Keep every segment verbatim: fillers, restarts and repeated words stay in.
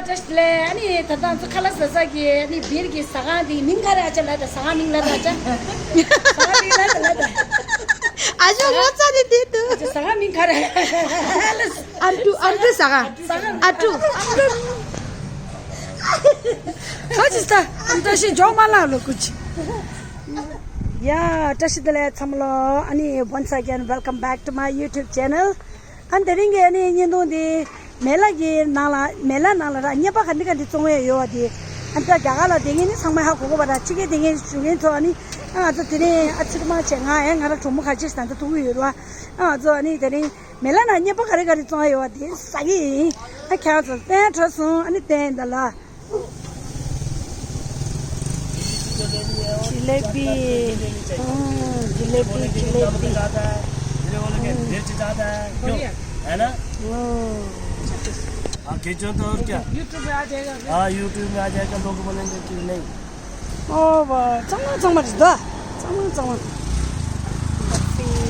བཀྲ་ཤིས་བདེ་ལེགས། ཨ་ནི་ད་ལྟ་ང་ཚོ་ཁ་ལག་ཟ་ས་གི་ཨ་ནི་སྦིར་གི་ཟ་ཁང་དེ་མིང་ག་རེ། ཨ་ཅག་ལབ་དང་། ཟ་ཁང་མིང་ལབ་དང་། ཨ་ཅག་ཟ་ཁང་མིང་ལབ་དང་། ལབ་དང་། ཨ་ཅག་ངོ་ཚ་ནི་དེ་འདུག་ཨ་ཅག་ཟ་ཁང་མིང་ག་རེ། ཨ་ཏུ། ཨ་ཏུ་ཟ་ཁང་། ཨ་ཏུ། ཁ་ཅིག་ད་ཨ་ཏུ་ཞིག་འཇོག་མ་ལ་ལོ་ཀུ་ཅི། ཡ། བཀྲ་ཤིས་བདེ་ལེགས་ཚང་མ་ལོ། ཨ་ནི་once again welcome back to my YouTube channel. ཨ་ནི་དེ་རིང་གི་ཨ་ནི་བརྙན་ཐུང་འདི་མེ་ལ་གི་ནང་ལ། མེ་ལ་ནང་ལ་ར་རྔན་པ་ག་འདྲ་ག་འདྲ་བཙོང་ཡས་ཡོད་པ་དེ། ཨ་ནི་ད་རྒྱ་གར་ལ་བསྡད་མཁན་ནི་ཚང་མས་ཧ་གོ་གོ་བ་ར། ཕྱི་རྒྱལ་བསྡད་མཁན་བཞུགས་མཁན་ཚོ། ཨ་ནི་ཨ་ང་ཚོ་དེ་རིང་ཨ་ཚེ་རིང་མ་བྱས། ང་ཡང་ང་ར་གྲོགས་མོ་ཁ་ཅིག་ད་ལྟ་ཐུག་གི་ཡོད་ར། ཨ་ང་ཚོ་ཨ་ནི་དེ་རིང་མེ་ལ་ནང་རྔན་པ་ག་རེ་ག་རེ་བཙོང་ཡས་ཡོད་པ་དེ་ཟ་གི་ཡིན། ཨ་ཁྱེད་རང་ཚོ་བསྟན་དྲག་སོང་། ཨ་ནི་བསྟན་ད་ལ། جلیبی۔ ہاں، جلیبی، جلیبی۔ میرے والے کے دل سے زیادہ ہے۔ کیوں؟ ہے نا؟ ہاں۔ ہاں، کھینچو تو اور کیا؟ یوٹیوب پہ آ جائے گا۔ ہاں، یوٹیوب میں آ جائے گا، لوگ بولیں گے کہ نہیں۔ او واہ، ཚང་མ་ཚང་མ་རེད་ད། ཚང་མ་ཚང་མ།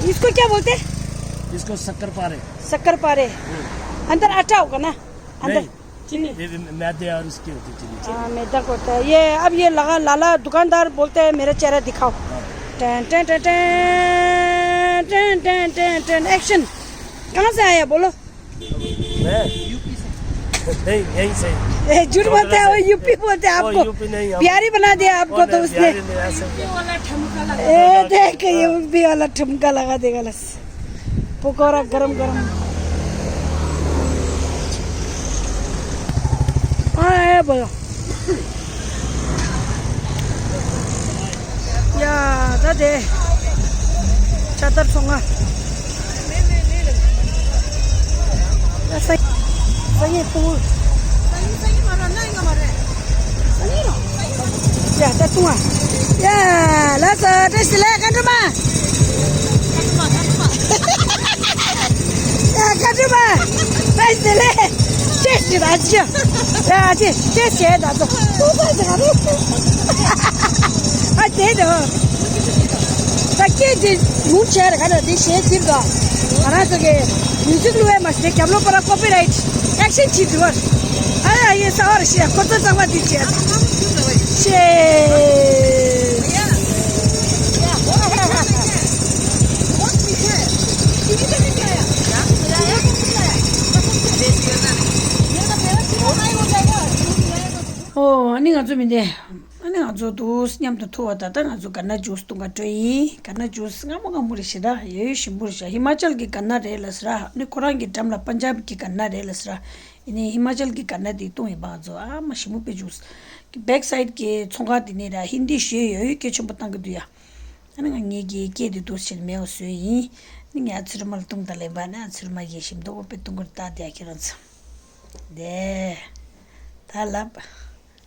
اس کو کیا بولتے ہیں؟ اس کو شکر پارے۔ شکر پارے۔ ہوں۔ اندر آٹا ہوگا نا؟ اندر۔ نہیں۔ چینی۔ یہ بھی میدے اور اس کی ہوتی ہے چینی۔ ہاں، میدا کا ہوتا ہے۔ یہ، اب یہ لگا، لالا دکاندار بولتے ہیں، میرا چہرہ دکھاؤ۔ ہاں۔ ٹین، ٹین، ٹین، ٹین، ایکشن۔ کہاں سے آیا بولو؟ میں؟ یو پی سے۔ نہیں، یہیں سے۔ اے، جھوٹ بولتے ہیں، وہ یو پی بولتے ہیں آپ کو۔ وہ یو پی نہیں، ہم بہاری بنا دیا آپ کو تو اس نے۔ بہاری نہیں، ایسے۔ اے، دیکھ، یہ یو پی والا ٹھمکا لگا دے گا، بس۔ پکوڑا گرم گرم۔ ہاں، اے بولو۔ ཡ། ད་དེ་ཇ་དར་ཚོང་ང་། ཡ། སང་སང་ཉིན་ཕུ། སང་ཉིན་སང་ཉིན་མ་རེད། གནངས་ཉིན་མ་རེད། སང་ཉིན་རོ། ཡ། ད་བཏུང་བ། ཡ། ལགས་སོ། བཀྲ་ཤིས་བདེ་ལེགས། དཀར་འཕྲུལ་མ། ཡ། དཀར་འཕྲུལ་མ། བཀྲ་ཤིས་བདེ་ལེགས། ཅེས་ཞུ་ད་ཅི། ཡ། ཅེས་ཅེས་བྱས་ད་ཚོ། ཨུ་ཚ་ཅི་ག་རེ། ཨ་དེ་དོ། ད་སྐད་དེ་མུར་བྱས་ར་ག་ན་དེ་གཞས་འདིར་དོ། ང་རང་ཚོ་གི་མིའུ་ཟིག་བླུགས་ཡས་མ་ཟད་རྒྱབ་ལོགས་པ་ར་ཀོ་པི་རའིཊ་ཨེག་ཤན་བྱེད་དུས་བར། ཨ་ཡ། ཡེ་ས་བར་ཤི་ཡ། ཁོ་ཚོ་གཙང་མ་འདི་བྱས། ཤེས། ཨོ། ཨ་ནི་ང་ཚོ་མི་འདི། ཨ་ནི་ང་ཚོ་འདུག་མཉམ་དུ་ཐུག་པ། ད་ལྟ་ང་ཚོ་ག་ན་ཇུས་འཐུང་ག་འགྲོ་ཡིན། ག་ན་ཇུས་སྔ་མོ་སྔ་མོ་རེད་ཤག་ར། ཡོད་ཡོད་ཞིམ་པོ་རེད་ཤག། ཧི་མ་ཅལ་གྱི་ག་ན་རེད་ལབ་ཟེར་ར། ཨ་ནི་ཁོ་རང་གི་འགྲམ་ལ་པན་ཇབ་ཀྱི་ག་ན་རེད་ལབ་ཟེར་ར། ཡིན་ནའི་ཧི་མ་ཅལ་གྱི་ག་ན་དེ་འཐུང་ཡིན་པ། ང་ཚོ་ཨ་མ་ཞིམ་པོ་དཔེ་ཇུས། གི་བེག་སའིད་ཀྱི་ཚོང་ཁང་དེ་ནས་ར་ཧིན་དི་ཞུ་ཡོད་ཡོད་སྐད་ཆེན་པོ་བཏང་གི་འདུག་ཡ། ཨ་ནི་ང་ངེད་ཀྱི་སྐད་དེ་འདུག་ཕྱིར་མེད་པ་བཟོས་ཡིན། ཨ་ནི་ངས་ཨ་ཚེ་རིང་མ་ལ་འཐུང་དང་ལེན་པ། ཨ་ནི་ཨ་ཚེ་རིང་མ་གིས་ཞིམ་མདོག་དཔེ་འཐུང་གི་རེད། ད་དེ་ཁྱེད་རང་ཚོ། དེ། ད་ལབ།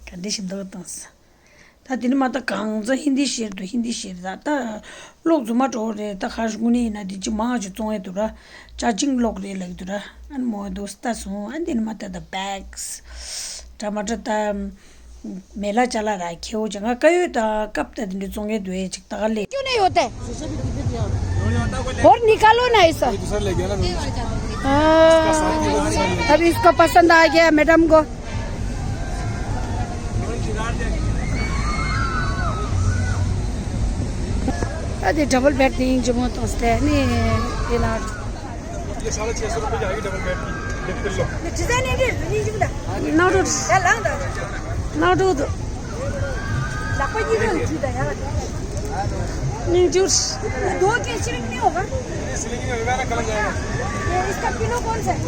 ག་འདྲ་ཞིམ་མདོག་བཏང་སོང་། ད་དེ་ནི་མ་ད་གང་ཚ་ཧིན་དི་ཤེར་དུ་ཧིན་དི་ཤེར་ད་ད་གློག་རྫུན་མ་འགྲོ་རེད། ད་ཁ་ཧྲི་གུ་ནི་ཡིན་ན་དེ་ཅི་མང་ཅིག་བཙོང་ཡས་འདུག་ར། ཅ་ཅིང་གློག་རེད་ལབ་འདུག་ར། ཨ་ནི་མོ་དུ་ལྟ་སོང་། ཨ་དེ་ནི་མ་ད་ད་བེག་ཏ་མ་ཏ་ད་མེ་ལ་ཅ་ལག་ར་ཁེའུ་ཅ་ང་ཀ་ཡོད་ད་སྐབས་ད་དེ་འདྲ་བཙོང་ཡས་འདུག་ཨེ་ཅིག་ད་ག་ལས། क्यों नहीं होते? और निकालो ना ऐसा। दूसरा लेके आना। हाँ, अब इसको पसंद आ गया मैडम को। अरे डबल बेड नहीं जो मत हंसते हैं नहीं। ये ना। ये साढ़े छः सौ रुपये की आएगी डबल बेड की, एक पिल्लो। डिजाइन है, नहीं जुमदा। ना डूड। ना डूड। लापा जी का जुदा यार। नहीं जूस। दो के सिलिंग नहीं होगा? सिलिंग नहीं होगा ना, गलत जाएगा। ये इसका पिलो कौन सा है?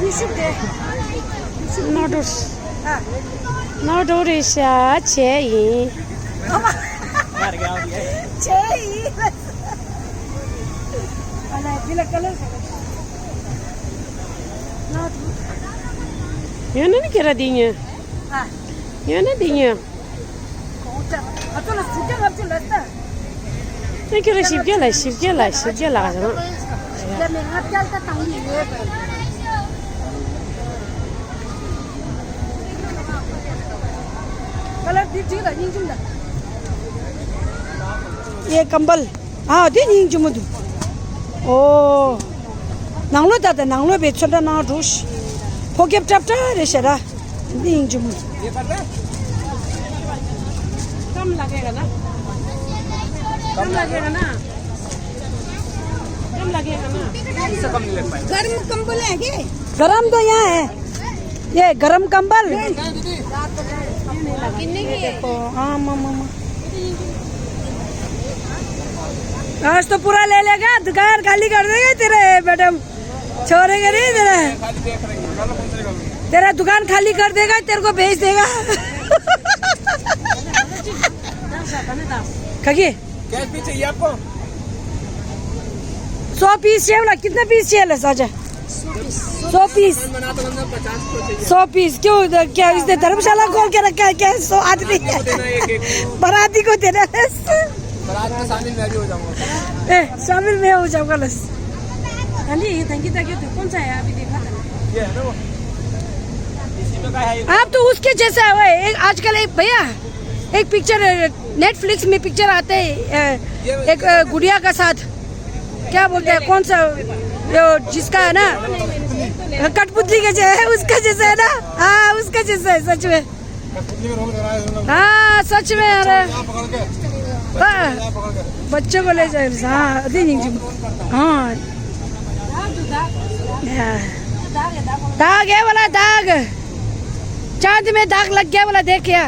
You should दे। नोडल्स। हाँ। नोडल्स या छे ही। छे ही। अरे, बिना कलर का। नोडल्स। ये नहीं कह रहा दी है। ཡོད་ན་འདི་ཉོན། ཁྱོད་ལ་ཞིབ་རྒྱས་ལ་ཞིབ་རྒྱས་ལ་ཞིབ་རྒྱས་ལ་ཟེར་ན། ये कंबल। ཨ་དེ་སྙིང་རྗེ་མོ་འདུག་ཨོ། ནང་ལོགས་ད་ལྟ་ནང་ལོགས་པའི་ཚོན་ཁྲ་ནང་འགྲོ་ཤི། ད་ ཁོ་རྒྱབ་ཀྲབ་ཀྲ་རེད་ཤ་ར། འདི་ཡིན་ཅུ་མོ། कम लगेगा ना? कम लगेगा ना? कम लगेगा ना? इससे कम नहीं लग पाएगा। गर्म कंबल है क्या? गरम तो यहाँ है। ये गरम कंबल। कितने की है? हाँ, हाँ, हाँ, हाँ। आज तो पूरा ले लेगा, दुकान खाली कर देगा तेरे मैडम। छोड़ेगा नहीं तेरा। तेरा दुकान खाली कर देगा, तेरे को बेच देगा। खगी। कैश भी चाहिए आपको? सौ पीस चाहिए बोला, कितना पीस चाहिए ला साजा? सौ पीस। बना तो बंदा पचास को चाहिए। सौ पीस क्यों? क्या इसने धर्मशाला खोल के रखा है क्या? सौ आदमी। आपको देना है एक एक। बाराती को देना है। बारात में शामिल मैं भी हो जाऊंगा। ए, शामिल मैं हो जाऊंगा बस। हाँ जी, ये धनकी तक ये कौन सा है? अभी देखा था। ये है ना वो। इसी में का है ये। आप तो उसके जैसा है वो। एक, आजकल एक भैया, एक पिक्चर, नेटफ्लिक्स में पिक्चर आते हैं, अ, एक, अ, गुड़िया का साथ। क्या बोलते हैं, कौन सा, जो जिसका है ना, कठपुतली का जो है, उसका जैसा है ना। हाँ, उसका जैसा है सच में। हाँ, सच में, अरे। हाँ, बच्चों को ले जाए। हाँ, अभी नहीं जी। हाँ। दाग है वाला दाग। चांद में दाग लग गया वाला, देख क्या?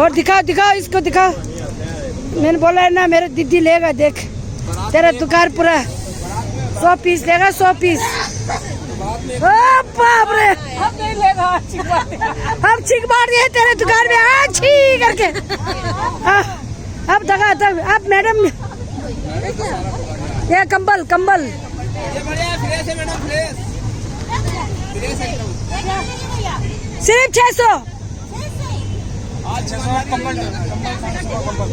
और दिखाओ, दिखाओ, इसको दिखाओ। मैंने बोला है ना, मेरे दीदी लेगा, देख। तेरा दुकान पूरा सौ पीस लेगा, सौ पीस। ओ बाप रे। अब नहीं लेगा, अच्छी बात है। अब छींक मार दिए तेरे दुकान में, आ छी करके। आ, अब दगा, तब, अब मैडम, ये कंबल, कंबल। ये बढ़िया, फ्रेश है मैडम, फ्रेश। फ्रेश है एकदम। सिर्फ छह सौ। आज छह सौ का कंबल, कंबल पाँच सौ का कंबल।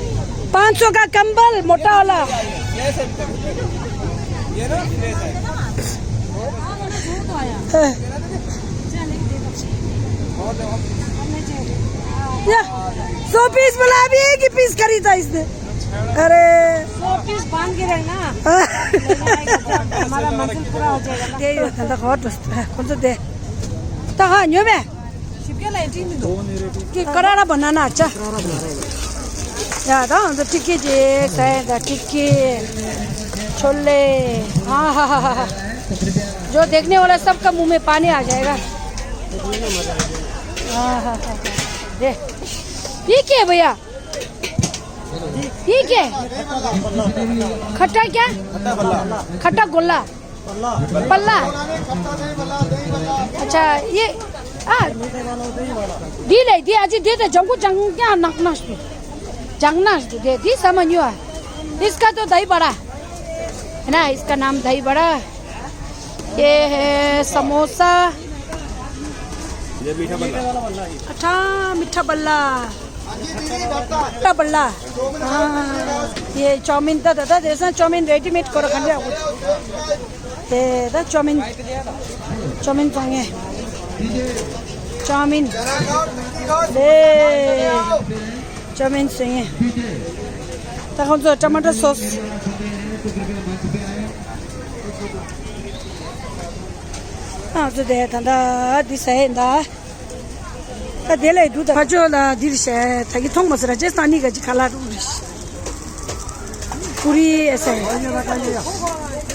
पाँच सौ का कंबल, मोटा वाला। फ्रेश है एकदम। ये ना, फ्रेश है। हाँ। और देखो। या, सौ पीस बोला, अभी एक ही पीस खरीदा इसने। अरे। सौ पीस बांध के रखना। हाँ। हमारा मंजिल पूरा हो जाएगा ना। दे, ये तो बहुत दोस्त है। कौन सा दे? तो हाँ, न्यू में। कि करारा बनाना अच्छा। या, तो हम तो टिक्की जी, कहेगा टिक्की, छोले। हाँ, हाँ, हाँ, हाँ। जो देखने वाला सबका मुंह में पानी आ जाएगा। हाँ, हाँ, हाँ, हाँ। दे। ये क्या है भैया? ये क्या है? खट्टा क्या? खट्टा गोला। पल्ला। अच्छा, ये, आ, दी ले, दी, अजी, दे दे, जंगू, जंगू, क्या नक नक दे। जंगना दे, दी, समझ नहीं हुआ। इसका तो दही बड़ा है ना, इसका नाम दही बड़ा। ये है समोसा। ये मीठा बल्ला। अच्छा, मीठा बल्ला। मीठा बल्ला। हाँ, ये चाउमिन त दादा, जैसा चाउमिन रेडीमेड करो, खाने आओ। ए, द चाउमिन, चाउमिन चाहिए। चाउमिन। ले। चाउमिन चाहिए। त खाउँछ टमाटर सस। अँ, छु दे, त, द, दिस है, द। ད་དེ་ལས་དུ་ད་ཕ་ཇོ་ལ་འདིར་བཤད་ད་གི་མཐོང་མ་སོང་ར་ཅེས་ད་ནི་ག་ཅི་ཁ་ལ་རུ་རི་པུ་རི་ཨེ་སེ་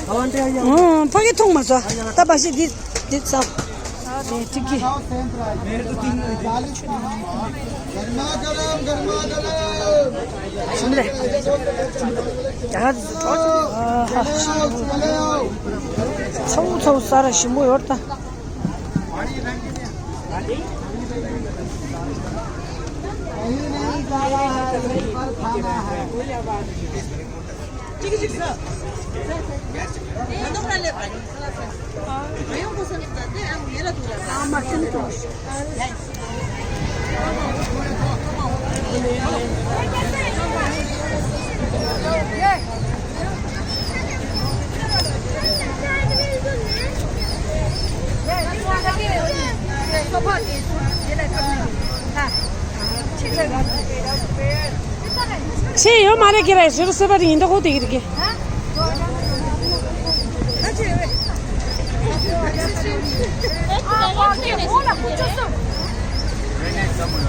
ཨོ་ཕ་གི་མཐོང་མ་སོང་ད་པ་ཤི་འདི་འདི་ཚ་དེ་ཏིག་གི་ཚོ་ཚོ་ས་ར་ཞིམ་པོ་ཡོད་ད། ཆེ་ཡོད་མ་རེད་ཀི་རེད། ཧྲིལ་སེ་བ་རིང་འདོག་ཁོ་དེ་གི་རིགས། ཨ་ཁོ་ཁྱེད་ཁོང་ལ་ཁུ་ཆུ་སོང་།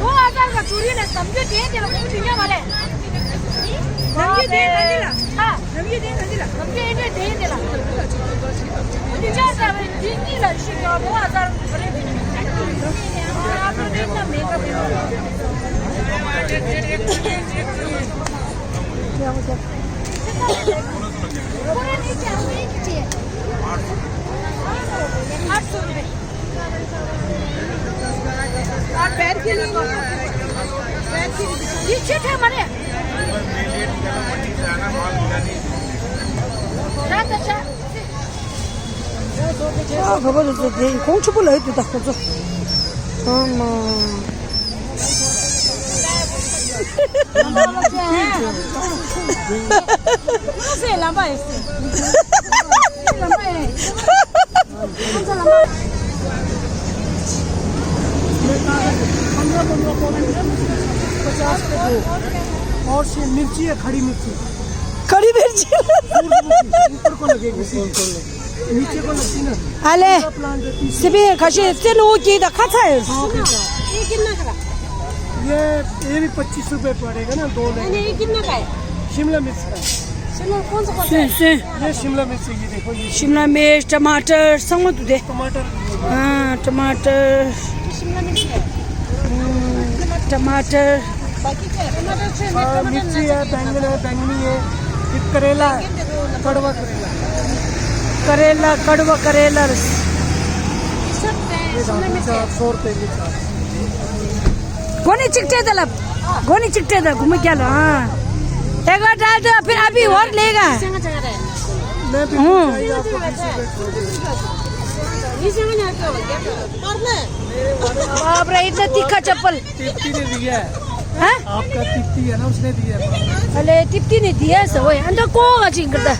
ཁོང་ཨ་ཙར་ག་ཅུ་རི་ནས་ནམ་རྒྱུན་དེ་དེ་ལ་ཁུ་དྲི་ཉག་མ་ལས། ནམ་རྒྱུན་དེ་ག་དེ་ལ། ཨ། ནམ་རྒྱུན་དེ་ག་དེ་ལ། ནམ་རྒྱུན་ཨེ་འདྲས་དེ་དེ་ལ། དྲི་ཉག་ཟ་བའི་དེ་གཉིས་ལ་ཤི་ག་ཁོང་ཨ་ཙར་ག་རེ་དེ། ཨ་ཁོ་དེ་ལ་མེད་ག་དེ་ལ། पैर के लिए नहीं, पैर के लिए। ये छठ है हमारे। रात अच्छा। ཨ་ག་པར་རེད་ཟེར་དེ་ཁོང་ཕྱུག་པོ་ལ་ཡོད་དུས་ད་ཁོ་ཚོ། ཨ་མ། पचास पे दो। और ये मिर्ची है, खड़ी मिर्ची। खड़ी मिर्ची। सूरजमुखी, ऊपर को लगेगी, नीचे को लगती ना। अले, प्लांट रहती है। सिबे खशी से नो की द खा था। हाँ, बेटा। ये कितना का? ये, ये भी पच्चीस रुपए पड़ेगा ना, दो नहीं, लेंगे। नहीं, ये कितना का है? शिमला मिर्च का। शिमला कौन सा कौन सा है? ये शिमला मिर्च, ये देखो, ये शिमला मिर्च, टमाटर, संग में तू दे। टमाटर। हाँ, टमाटर। ये शिमला मिर्च है। हम्म, टमाटर। बाकी क्या है? टमाटर अच्छे हैं, हाँ, टमाटर मिर्ची है, बैंगन है, बैंगनी है, फिर करेला है, कड़वा करेला। करेला, कड़वा करेला। ये सब है, शिमला मिर्च है। चार सौ रुपये में चार। कोनी चिकटे तलब, कोनी चिकटे तलब, घूम क्या लो, हाँ। एक बार डाल दो, फिर अभी और लेगा। मैं भी हम्म। बाप रे, इतना तीखा चप्पल। तिप्ती ने दिया है। हाँ? आपका तिप्ती है ना, उसने दिया है। अले, तिप्ती ने दिया है, सब है। अंदर को का चिकन करता है।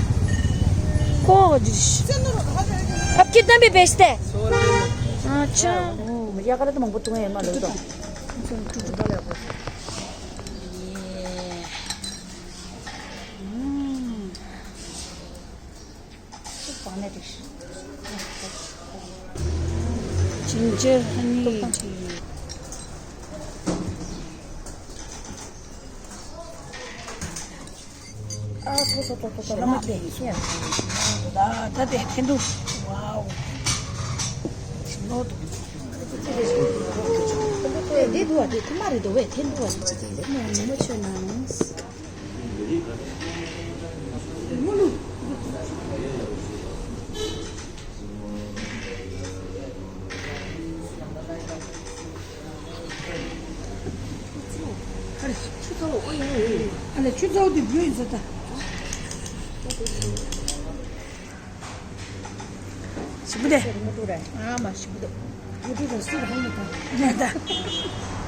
को का चिकन। अब कितना में बेचते हैं? अच्छा। ओ, या करे तो मंगो तुम्हें मालूम तो। Ginger honey tea. ཨ་ཐོ་ཐོ་ཐོ་ཐོ་ཐོ་ལ་མ་ཏེ་ཡིན་ཤེས། ད་ད་དེ་ཐེན་དུ། ཝའོ། ལོ་དུ། དེ་དུ་བ་དེ་ཐུ་མ་རེད་དོ་བས་ཐེན་དུ་བ་ཅི་ཅི་དེ་ལེ་མོ་མོ་ཆོས་ན་ནོ། ཨ་ལེ་ཆུ་ཚོད་དེ་བུ་ཡིན་ཟེར་ད། ཞིམ་པོ་དེ། ཨ་མ་ཞིམ་པོ་འདུག་ཡུ་ཊུབ་དང་སུ་རང་མི་དང་། ཡིན་ད།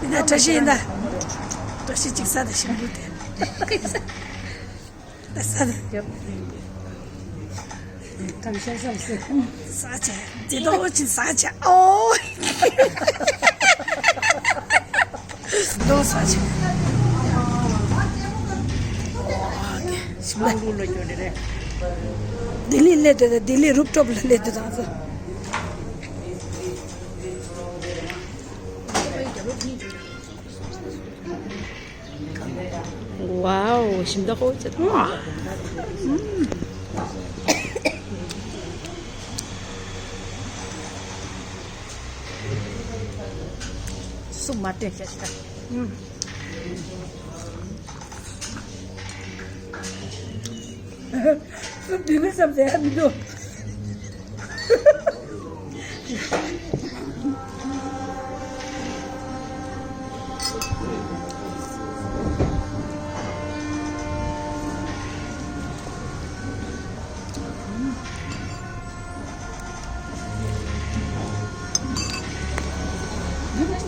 ཡིན་ད་བཀྲ་ཤིས་ཡིན་ད། བཀྲ་ཤིས་ཅིག་ས་དང་ཞིམ་པོ་དེ། ས་དང་། གང་ཤ་ས་སུ། ས་ཆ། དེ་དོ་ཅི་ས་ཆ་ཨོ། དོ་ས་ཆ། ཞིམ་པོ། ལྡི་ལི་སླེབས་དུས་ལྡི་ལི་རུབ་ཊོབ་ལ་སླེབས་དུས་དང་ཚོ། ཝའོ། ཞིམ་ད་ཧོ་ཅེ། སུ་མ་སྟོན་ཤ་ཤ། སུ་འདི་ནི་བསམ་ཟེར་ཡ་མི་འདུག་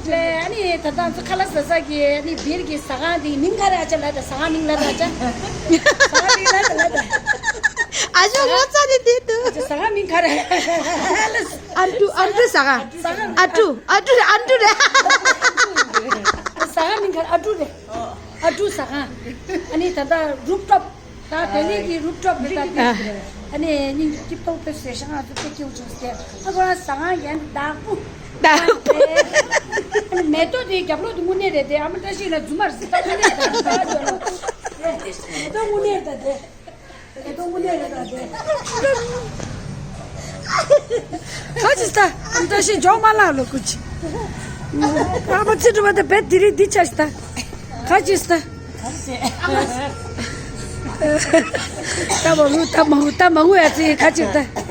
ལས་ཨ་ནི་ད་ལྟ་ཚོ་ཁ་ལག་ཟ་ས་གི་ཨ་ནི་སྦིར་གི་ཟ་ཁང་དེའི་མིང་ག་རེ་ཨ་ཅག་ལབ་ད། ཟ་ཁང་མིང་ལབ་ད་ཨ་ཅག་ཟ་ཁང་མིང་ལབ་ད་ལབ་ད། ཨ་ཅག་ངོ་ཚ་ནི་དེ་འདུག་ཨ་ཅག་ཟ་ཁང་མིང་ག་རེ། ཨ་ཀྲུ། ཨ་ཀྲུ་ཟ་ཁང་། ཨ་ཀྲུ། ཨ་ཀྲུ་རེད། ཨ་ཀྲུ་རེད། ཟ་ཁང་མིང་ག་རེ། ཨ་ཀྲུ་རེད། ཨ་ཀྲུ་ཟ་ཁང་། ཨ་ནི་ད་ལྟ་རུབ་ཊོབ། ད་ལྡི་ལི་གི་རུབ་ཊོབ་རེད་ད། ཨ་ནི་སྙིང་རྗེ་སྐྱིད་ཏོག་ཏོ་བཟོས་ཤག་ང་ཚོ་དཔེ་སྐྱིད་པོ་བྱུང་ཟེར། ཨ་ཁོ་རང་ཟ་ཁང་ཡན་བདག་པོ། བདག་པོ། ཨ་ནི་མེ་ཏོག་དེའི་རྒྱབ་ལོགས་དུ་དངོས་གནས་རེད་དེ། ཨ་མ་བཀྲ་ཤིས་ལ་རྫུན་མ་རེད་ཟེར། ད་དངོས་གནས་རེད་ད། མེ་ཏོག་དངོས་གནས་རེད་ད་དེ། མེ་ཏོག་དངོས་གནས་རེད་ད་དེ། ཁ་ཅིག་ལྟ། ཨ་མ་བཀྲ་ཤིས་འཇོག་མ་ལགས་ལོ་ཀུ་ཅི། ཨ་མ་ཚེ་སྒྲུབ་པ་དེ་བེད་དེ་རིགས་འདི་ཆ་ཞིག་ལྟ། ཁ་ཅིག་ལྟ། ད་མ་ཧུ་ད་མ་ཧུ་ད་མ་ཧུ་ཡ་ཚི་ཁ་ཅིག་ལྟ། ཁ་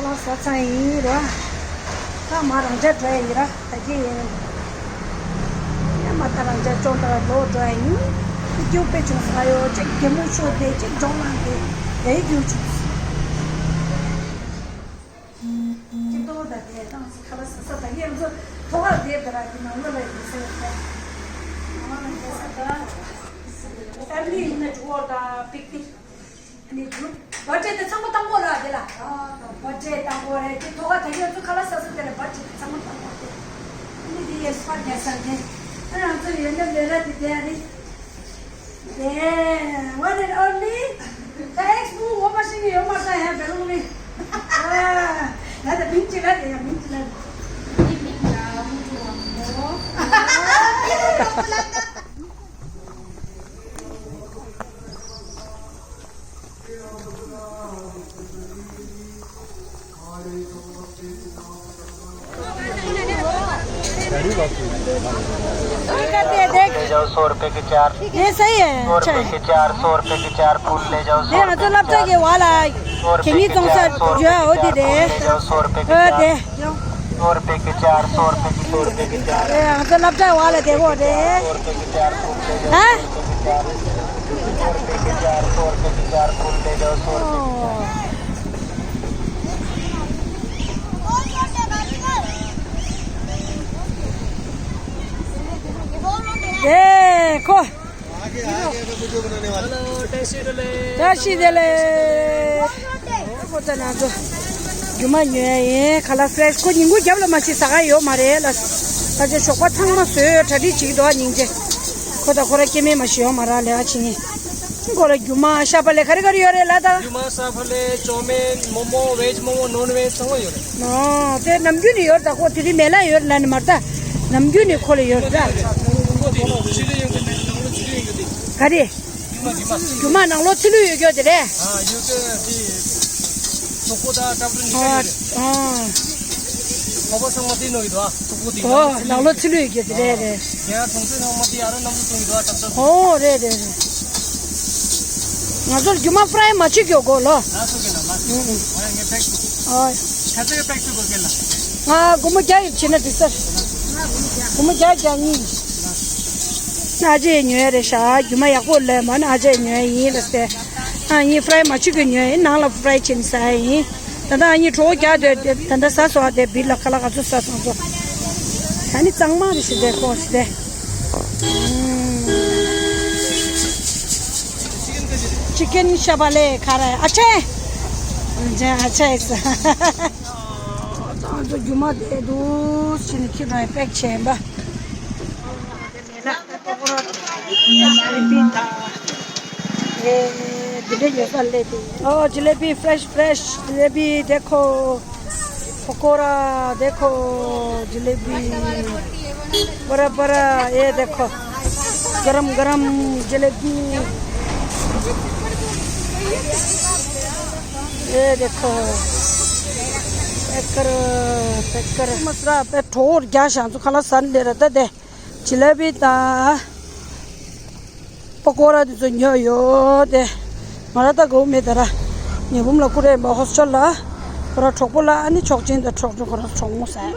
ལག་ཟ་ཚང་ཡིན་ར། ད་མ་རང་ཅག་འགྲོ་ཡ་ཡིན་ར། ད་གི་ཡིན། ཡ་མ་ད་རང་ཅག་ཅོང་ད་ར་འགྲོ་འགྲོ་ཡ་ཡིན། ཀྱུ་པེ་ཆུང་ས་ཡོ་ཅིག་གེ་མོ་ཤོ་དེ་ཅིག་ཇོང་ལང་དེ་དེ་ཀྱུ་ཆུང་ས། ཅི་ཏོ་ད་དེ་དང་ཁ་ལག་ཟ་ས་ད་ཡེ་ཚོ་ཐོག་ཁ་དེ་དེ་ར་དེ་ནང་ལ་ལ་ཡིན་ས་ཡོད་ད། ནང་ལ་ཡིན་ས་ད། ཕེ་མི་ལི་ཡིན་ན་ཇུ་བོ་ད་པིག་པིག་ནི་ཇུ་བར་ཐི་ཌེ་དེ་ཚང་མ་བཏང་གོ་ལ་དེ་ལ། བར་ཐི་ཌེ་བཏང་གོ་རེད་དེ་ཐོག་ཁ་ད་ཡེ་ཚོ་ཁ་ལག་ཟ་ས་དེ་ལ་བར་ཐི་ཌེ་དེ་ཚང་མ་བཏང་གོ་དེ། ནི་དེ་ཡེ་སུ་ཕ་རྒྱ་ས་དེ། ཨ་ང་ཚོ་ཡོད་ན་མེད་ལ་དེ་དེ་ཨ་རེད། Yeah, one and only. Thanks for watching your mother have a room. Ah, that's a minty lad, yeah, minty lad. ले जाओ सौ रुपए के चार। ये सही है, सौ रुपए के चार, सौ रुपए के चार फूल ले जाओ, सौ रुपए के चार। ये तो लब जाके वाला। केमी तोंग सा जो है, वो दे दे। ले जाओ सौ रुपए के चार। दे। सौ रुपए के चार, सौ रुपए के, सौ रुपए के चार। ये तो लब जाके वाला दे, वो दे। सौ रुपए के चार फूल ले जाओ। हाँ? सौ रुपए के चार, सौ रुपए के चार फूल ले जाओ, सौ रुपए के चार। देखो। हेलो, टैक्सी डले। टैक्सी डले। ཁོ་ཚོ་ང་ཚོ་རྒྱུ་མ་ཉོ་ཡ་ཡིན། ཁ་ལག་ཕ་རེ་ཤི། ཁོ་ཉིན་གུང་རྒྱབ་ལ་མ་ཤི་ཟ་ག་ཡོད་མ་རེད་ལ། ད་ཆ་ཞོགས་པ་ཚང་མ་བཟོས་གྲ་སྒྲིག་བྱེད་ཀྱི་འདུག་ཨ། སྙིང་རྗེ། ཁོ་ད་ཁོ་ར་སྐྱེ་དམན་མ་ཤི་ཡོད་མ་རེད་ལས་ཀ་བྱེད་མཁན། ཁོ་ལ་རྒྱུ་མ་ཤ་བག་ལེབ་ག་རེ་ག་རེ་ཡོད་རེད་ལ་ད། རྒྱུ་མ་ཤ་བག་ལེབ་ཅོ་མིན་མོ་མོ་བེཇ་མོ་མོ་ནོན་བེཇ་ཚང་མ་ཡོད་རེད། ཨོ་དེ་ནམ་རྒྱུན་ནས་ཡོད་རེད་ད། ཁོ་དེ་རིང་མེད་ལ་ཡོད་རེད་ལ་ནི་མ་རེད་ད། ནམ་རྒྱུན་ནས་ཁོ་ལ་ཡོད་རེད་ད། ཁོ་དེ་ཕྱི་ལོགས་ཡོང་གི་མེད། ནང་ལོགས་ཕྱི་ལོགས་ཡོང་གི་དེ། ག་རེ། རྒྱུ་མ་རྒྱུ་མ། རྒྱུ་མ་ནང་ལོགས་ཚི་ལུ་ཡོད་རྒྱུ་དེ་རེད། ཨ་ཡོད་གི་དེ། སོག་པོ་དང་ཀྲབ་རིན་ཨ་ཨ། ཁོ་པ་ཚང་མ་དེ་ནོ་ཡོད་ཨ། སོག་པོ་དེ་ཨོ་ནང་ལོགས་ཚི་ལུ་ཡོད་རྒྱུ་དེ་རེད་རེད། རྒྱ་གར་གྲོང་ཚོའི་ནང་མ་དེ་ཨ་རོ་ནང་དུ་ཡོད་ཨ། ཀྲབ་ཀྲབ། ཨོ་རེད་རེད་རེད། ང་ཚོར་རྒྱུ་མ་ཕ་རའི་མ་བྱེད་རྒྱུ་དགོས་ལོ། ལ་སོ་གི་ལ་ལ་སོ་གི་ལ་ངས་ཕེག་སུ། ཨོ། ཁ་ཚོས་ཕེག་སུ་གོ་གི་ལ། ང་སྒོར་མོ་བརྒྱ་ཡོད་བྱེད་ན་འགྲིག་ས། སྒོར་མོ་བརྒྱ་བརྒྱ་གཉིས། ཨ་ཅེ་ཉོས་རེད་ཤག་རྒྱུ་མ་ཡག་པོ་ལས་མ་ན་ཨ་ཅེ་ཉོས་ཡིན་ལ་སྟེ། ཨ་ཡིན་ཕ་རའི་མ་བྱེད་རྒྱུ་ཉོས་ཡིན། ནང་ལ་ཕ་རའི་བྱེད་ནས་ཟ་ཡིན། ད་ལྟ་ཨ་ནི་གྲོགས་རྒྱག་དེ་ད་ལྟ་ཟ་སོང་ཨ། དེ་བིར་ལ་ཁ་ལག་ག་ཚོད་ཟ་སོང་ཚོ། ཨ་ནི་གཙང་མ་རེད་ཤི་དེ་ཁོ་ཤི་དེ། ཅི་ཀེན་ཤ་བག་ལེབ་ཁ་ར་ཨ་ཆེ། ཨ་ཆེ་ཨ་ཆེ་ཨེ་ས། ང་ཚོ་རྒྱུ་མ་དེ་འདུག་ཕྱི་ནས་ཁྱི་རང་པེག་བྱས་པ། ཨོ་ཇི་ལེ་བི་ཕ་རེ་ཤི་ཕ་རེ་ཤི། ཇི་ལེ་བི་དེ་ཁོ། पकौड़ा देखो, जलेबी, बड़ा बड़ा, ये देखो, गरम गरम जलेबी। ये देखो, पैक करो, पैक करो। मसरा पे ठोर क्या शांत खाना सन ले रहता दे। जलेबी ད་པ་ཀོ་ར་དེ་ཚོ་ཉོས་ཡོད་དེ། ང་ར་ད་གོ་མེད་ད་ར། ཉི་འབུམ་ལ་ཀུ་རེ་ཡིན་པ་ཧོ་སི་ཊེལ་ལ། ཁོ་ར་གྲོགས་པོ་ལ་ཨ་ནི་ཆོག་ཅན་དང་གྲོགས་ཅན་ཁོ་ར་གྲོགས་མོ་ཟེར།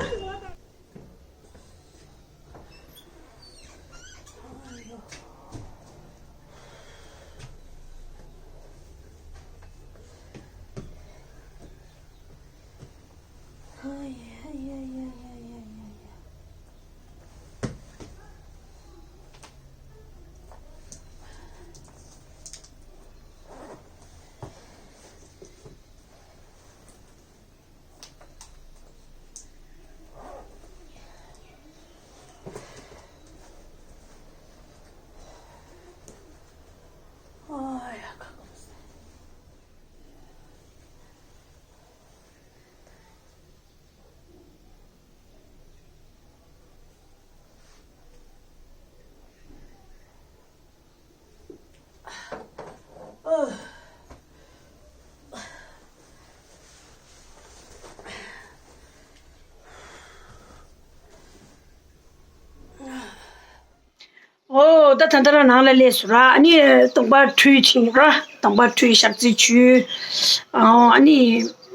ད་ད་ལྟ་རང་ནང་ལ་སླེབས་སོང་ར། ཨ་ནི་སྟོང་པ་ཁྲུས་བྱས་ར། སྟོང་པ་ཁྲུས་ཞག་རྩི་བྱུས། ཨ་ནི་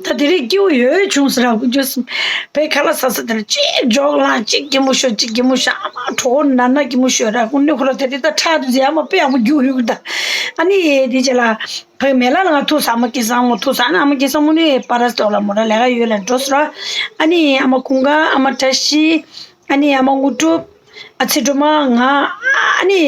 ད་དེ་རིང་སྐྱིད་པོ་ཡོད་བྱུང་ཟེར་ར། ཁོ་ཚོ་བོད་ཁ་ལག་ཟ་ས་དེར་གཅིག་འཇོག་ལངས། གཅིག་གད་མོ་ཤོར། གཅིག་གད་མོ་ཤོར། ཨ་མ་གྲོད་ཁོག་ན་ན་གད་མོ་ཤོར་ར། ཁོ་ནི་ཁོ་ར་དེ་རིང་ད་ཁྲག་དུ་ཟེར་ཨ་མ་དཔེ་ཡག་པོ་རྒྱུགས་ཡོད་ད། ཨ་ནི་དེ་རྗེས་ལ་ཕ་གི་མེ་ལ་ལ་ང་ཐུག་ས། ཨ་མ་སྐལ་བཟང་མོ་ཐུག་ས། ཨ་ནི་ཨ་མ་སྐལ་བཟང་མོ་ནི་པ་ར་སི་ཊོལ་ལ་མོ་ར་ལས་ཀ་ཡོད་ལ་འགྲོ་སོང་ར། ཨ་ནི་ཨ་མ་ཀུན་དགའ། ཨ་མ་བཀྲ་ཤིས། ཨ་ནི་ཨ་མ་དངོས་གྲུབ། ཨ་ཚེ་སྒྲོལ་མ། ང་། ཨ་ནི་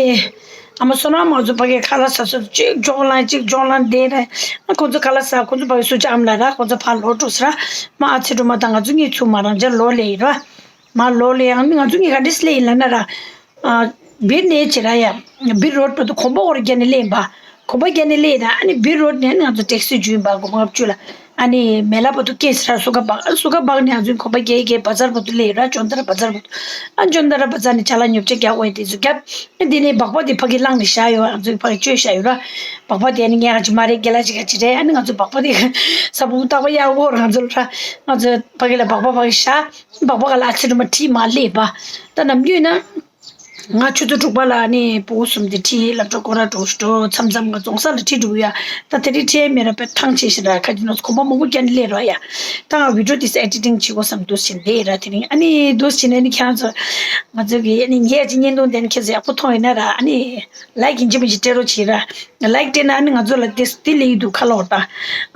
ཨ་མ་བསོད་ནམས། ང་ཚོ་ཕ་གིར་ཁ་ལག་ཟ་ས་གཅིག་འཇོག་ལངས། གཅིག་འཇོག་ལངས་བསྡད་ར། ཨ་ཁོ་ཚོ་ཁ་ལག་ཟ། ཁོ་ཚོ་ཕ་གིར་སུ་ཅག་ཨ་མ་ལ་ར། ཁོ་ཚོ་ཕར་ལོག་འགྲོ་ས་ར། མ་ཨ་ཚེ་སྒྲོལ་མ་དང་ང་ཚོ་གཉིས་ཚུར་མ་རང་ཅག་ལོག་སླེབས་ཡིན་ར། མ་ལོག་སླེབས་ཡང་ང་ཚོ་གཉིས་ག་འདྲས་སླེབས་ཡིན་ལབ་ན་ར། ཨ་སྦིར་ནས་བྱེད་ར་ཡ། སྦིར་རོཌ་བར་དུ་གོམ་པ་འོར་བརྒྱབ་ནས་སླེབས་ཡིན་པ། གོམ་པ་བརྒྱབ་ནས་སླེབས་ཡིན་ན། ཨ་ནི་སྦིར་རོཌ་ནས་ཨ་ནི་ང་ཚོ་ཊེག་སི་བརྒྱུད་ཡིན་པ། སྒོར་མོ་ལྔ་བཅུ་ལ། ཨ་ནི་མེ་ལ་བར་དུ་སྐྱེལ་ས་ར། སུ་ག་བག་སུ་ག་བག་ནས་ང་ཚོ་གོམ་པ་བརྒྱབ་བརྒྱབ་བ་ཛར་བར་དུ་སླེབས་ཡོད་ར། ཅོན་ཏ་ར་བ་ཛར་བར་དུ། ཨ་ཅོན་ཏ་ར་བ་ཛར་ནས་ཅ་ལག་ཉོ་ཆ་རྒྱག་དགོས་ཡིན། དེ་ཚོ་བརྒྱབ། ཨ་དེ་ནས་སྦག་སྦག་དེ་ཕ་གིར་བླངས་ནས་བཞག་ཡོད། ང་ཚོ་ཕ་གིར་བཅོས་བཞག་ཡོད་ར། སྦག་སྦག་དེ་ཨ་ནི་ངས་ག་ཅི་མ་རེད། རྒན་ལགས་ཅིག་ག་ཅི་རེད། ཨ་ནི་ང་ཚོ་སྦག་སྦག་དེ་ས་བོན་བཏགས་པ་ཡག་པོ་ར། ང་ཚོ་ལ་ར། ང་ཚོ་ཕ་གི་ལ་སྦག་སྦག་ཕ་གི་བཞག་སྦག་སྦག་ག་ལ་ཨ་ཚེ་སྒྲོལ་མ་ཁྲིད་མ་སླེབས་པ། ད་ནམ་རྒྱུན་ན། ང་ཆུ་ཚོད་དྲུག་པ་ལ་ནི་ཕྲུ་གུ་གསུམ་དེ་ཁྲིད། སློབ་གྲྭ་སྐོར་ར་འགྲོ་འགྲོ། མཚམས་མཚམས་ང་རྫོང་ས་ལ་ཁྲིད་འགྲོ་གི་ཡ། ད་དེ་རིང་ཁྲིད་མེད་ར། དཔེ་ཐང་ཆད་ཤག་ར། ཁ་ཅིག་ནང་གོམ་པ་མང་པོ་བརྒྱབ་ནས་སླེབས་ར་ཡ། ད་ང་བི་ཌི་ཡོ་དེ་ཚོ་ཨེ་ཌི་ཊིང་བྱེད་དགོས་བསམ་འདུག་བྱས་བསྡད་ར། དེ་རིང་ཨ་ནི་འདུག་བྱས་ནས་ནི་ཁྱེད་རང་ཚོ། ང་ཚོ་གི་ཨ་ནི་ངས་ཅིག་བརྙན་ཐུང་དེ་ནི་ཁྱེད་ཚོ་ཡག་པོ་མཐོང་ཡོད་ན་ར། ཨ་ནི་ལའིཀ་ཡིན་གཅིག་མིན་གཅིག་སྤྲད་རོགས་བྱེད་ར། ལའིཀ་སྤྲད་ན་ཨ་ནི་ང་ཚོ་ལ་དེ་དེ་སླེབས་ཀྱི་འདུག་ཁ་ལོག་ད།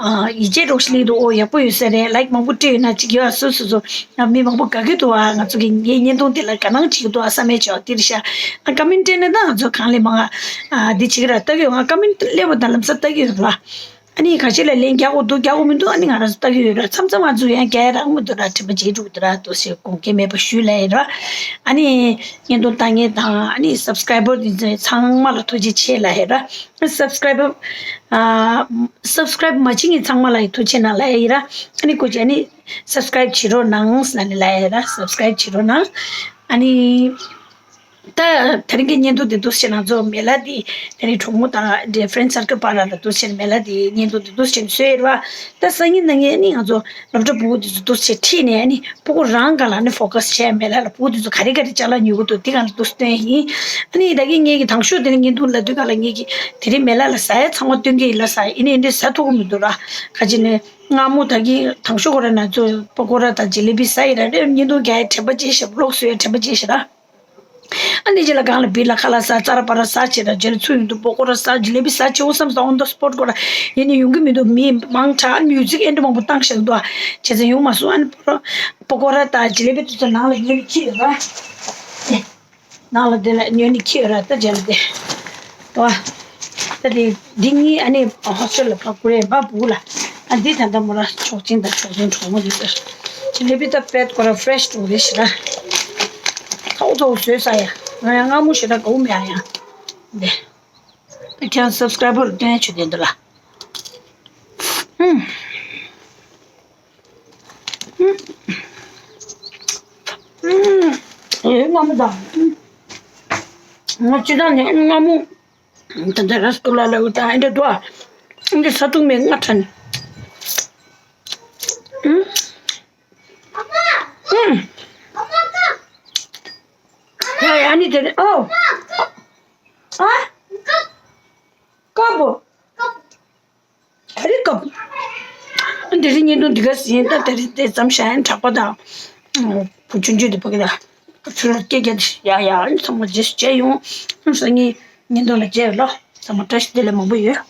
ཨ་ཡིད་ཆེས་རོགས་ཤིག་སླེབས་འདུག། ཨོ་ཡག་པོ་ཡོད་ས་རེད། ལའིཀ་མང་པོ་སྤྲད་ཡོད་ན་ཅིག་ཡོད། ཨ་སོ་སོ་སོ། ཨ་མི་མང་པོ་དགའ་གི་འདུག། ཨ་ང་ཚོ་གི་ངའི་བརྙན་ཐུང་དེ་ལ་དགའ་སྣང་བྱེད་ཀྱི་འདུག། ཨ་བསམ་མེད་བྱས་པ་དེ་རེད་ཤག། ཨ་ཀ་མེན་ཊི་སྤྲད་ན་ད་ང་ཚོ་གང་ལས་མང་ང་ཨ་འདི་བྱེད་ཀྱི་ར། ལྟ་གི་ཡོད། ང་ཀ་མེན་ཊི་སླེབས་པ་དང་ལམ་སང་ལྟ་གི་ཡོད་ར། ཨ་ནི་ཁ་ཤས་ལ་ལན་རྒྱག་དགོས་འདུག། རྒྱག་དགོས་མི་འདུག། ཨ་ནི་ང་རང་ཚོ་ལྟ་གི་ཡོད་ར། མཚམས་མཚམས་ང་ཚོ་ཡང་རྒྱག་ཡ་རག་མི་འདུག་ར། དྲན་པ་བརྗེད་འགྲོ་གི་འདུག་ར། ཏོག་ཙམ་དགོངས་འགལ་མེད་པ་ཞུ་ལབ་ཡིན་ར། ཨ་ནི་བརྙན་ཐུང་ལྟ་མཁན་དང་ཨ་ནི་སབ་སི་ཀ་རའི་བར་དེ་ཚོ་ཚང་མ་ལ་ཐུགས་རྗེ་ཆེ་ལབ་ཡིན་ར། སབ་སི་ཀ་རའི་བར་ཨ་སབ་སི་ཀ་རའི་བར་མ་བྱེད་མཁན་ཚང་མ་ལ་ཡང་ཐུགས་རྗེ་གནང་ལབ་ཡིན་ར། ཨ་ནི་སྐུ་མཁྱེན་ཨ་ནི་སབ་སི་ཀ་རའི་བར་བྱེད་རོགས་གནང་ཟེར་ནས་ལབ་ཡིན་ར། སབ་སི་ཀ་རའི་བར་བྱེད་རོགས་གནང་། ཨ་ནི། ད་དེ་རིང་གི་བརྙན་ཐུང་འདི་འདུག་སེ་བྱས་ང་ཚོ་མེ་ལ་འདི་དེ་རིང་གྲོགས་མོ་དང་འདྲེ་ཕི་རེན་ཌི་སར་ཀལ་བར་ལ་འདུག་སེ་བྱས་མེ་ལ་འདི་བརྙན་ཐུང་འདི་འདུག་སེ་བྱས་བཟོས་ཡོད་རེད་བ། ད་སང་ཉིན་གནངས་ཉིན་ནི་ང་ཚོ་སློབ་གྲྭ་ཕྲུ་གུ་འདི་ཚོ་འདུག་སེ་ཁྲིད་ནས་ནི་ཕྲུ་གུ་རང་སྒང་ལ་ནི་ཕོ་ཁ་སི་བྱས། མེ་ལ་ལ་ཕྲུ་གུ་འདི་ཚོ་ག་རེ་ག་རེ་ཅ་ལག་ཉོ་གི་འདུག་འདི་སྒང་ལ་འདུག་སེ་སྟོན་ཡིན། ཨ་ནི་ད་གིན་ངེད་ཀྱི་དང་ཤོས་དེ་ནི་བརྙན་ཐུང་ལབ་དུས་སྒང་ལ་ངེད་ཀྱི་དེ་རིང་མེ་ལ་ལ་ཟ་ཡ་ཚང་མ་སྟོན་གྱི་ཡིན་ལ་ཟ་ཡིན་ནི་འདི་ཟ་ཐུབ་ཀྱི་མི་འདུག་ར། ཁ་ཅིག་ནི་སྔ་མོ་ད་གིན་དང་ཤོས་ཁོ་ར་ང་ཚོ་པ་ཀོ་ར་དང་ཇི་ལེ་བི་ཟ་ཡི་ར། རེད། བརྙན་ཐུང་རྒྱག་ཡ་དྲན་པ་བརྗེད་ཤག། བི་ལོག་བཟོ་ཡ་དྲན་པ་བརྗེད་ཤག་ར། ཨ་ནི་རྗེས་ལ་སྒང་ལ་སྦིར་ལ་ཁ་ལག་ཟ། ཙ་ར་པ་ར་ཟ་བྱས་ར། རྗེས་ལ་ཚུར་ཡོང་དུས་པ་ཀོ་ར་ཟ། ཇི་ལེ་བི་ཟ་བྱེད་འོ་བསམ་སོང་། ཨོན་ད་སི་པོ་ཊི་ཁོ་ར་ཡིན་ནི་ཡོང་གི་མི་འདུག། མི་མང་དྲགས། མིའུ་ཟིག་ཨེ་འདྲ་མང་པོ་བཏང་བཞག་འདུག། བྱས་ཙང་ཡོང་མ་སོང་། ཨ་ནི་པ་ཀོ་ར་དང་ཇི་ལེ་བི་དེ་ཚོ་ནང་ལ་ཉོས་ནས་འཁྱེར་ཡོད་ར། ནང་ལ་དེ་ལ་ཉོས་ནས་འཁྱེར་ཡོད་ར། ད་རྗེས་ལ་དེ། ཨོ། ད་དེ་འདི་གཉིས་ཨ་ནི་ཧོ་སི་ཊེལ་ལ་ཕར་བསྐུར་ཡས་འབའ་བུ་ལ། ཨ་འདི་ད་ལྟ་མོ་ར་ཆོག་ཅིང་དང་ཆོག་ཅིང་གྲོགས་མོ་འདི་ཟེར། ཇི་ལེ་བི་ད་པད་ཁོ་ར་ཕི་རེ་ཤི་འདྲ་བོ་རེད་ཤག་ར། ཐའོ་ཐའོ་བཟོས་ས་ཡ། ང་ཡང་སྔ་མོ་ཞེ་དྲག་དགའ་བོ་མེད་ཨ་ཡ། འདི། ཁྱེད་རང་སབ་སི་ཀ་རའི་བར་སྟོན་ཆོག་དེ་འདུག་ལ། ཨུམ། ཨུམ། ཨུམ། ཨེ་སྔ་མོ་དང་། ཨུམ། ང་སྤྱིར་བཏང་ནས་སྔ་མོ། ད་ལྟ་ར་སི་གུ་ལ་ལ་འུ་ད་ཨེ་འདྲ་འདུག་ཨ། ཨེ་འདྲ་ཟ་ཐུབ་མེད་ང་ཁྲ་ནས། ཨུམ། ཨུམ། ཡ་ཡ་ནི་དེ་རེད། ཨོ། ཨ། ཀ་བོ། ག་རེ་སྐབས། འདི་རིང་བརྙན་ཐུང་འདི་ག་ཟིན། ད་དེ་རིང་དེ་ཙམ་བྱ་ཡན་གྲགས་པ་དང་། བུ་ཆུང་ཆུང་དེ་ཕ་གི་ད། ཚུར་སྐད་རྒྱག་ཡ་ཡ་ཚང་མ་རྗེས་སུ་མཇལ་ཡོང་། སང་ཉིན་བརྙན་ཐུང་ལ་མཇལ་ཡོང་ལ། ཚང་མ་བཀྲ་ཤིས་བདེ་ལེགས་མང་པོ་ཡོད།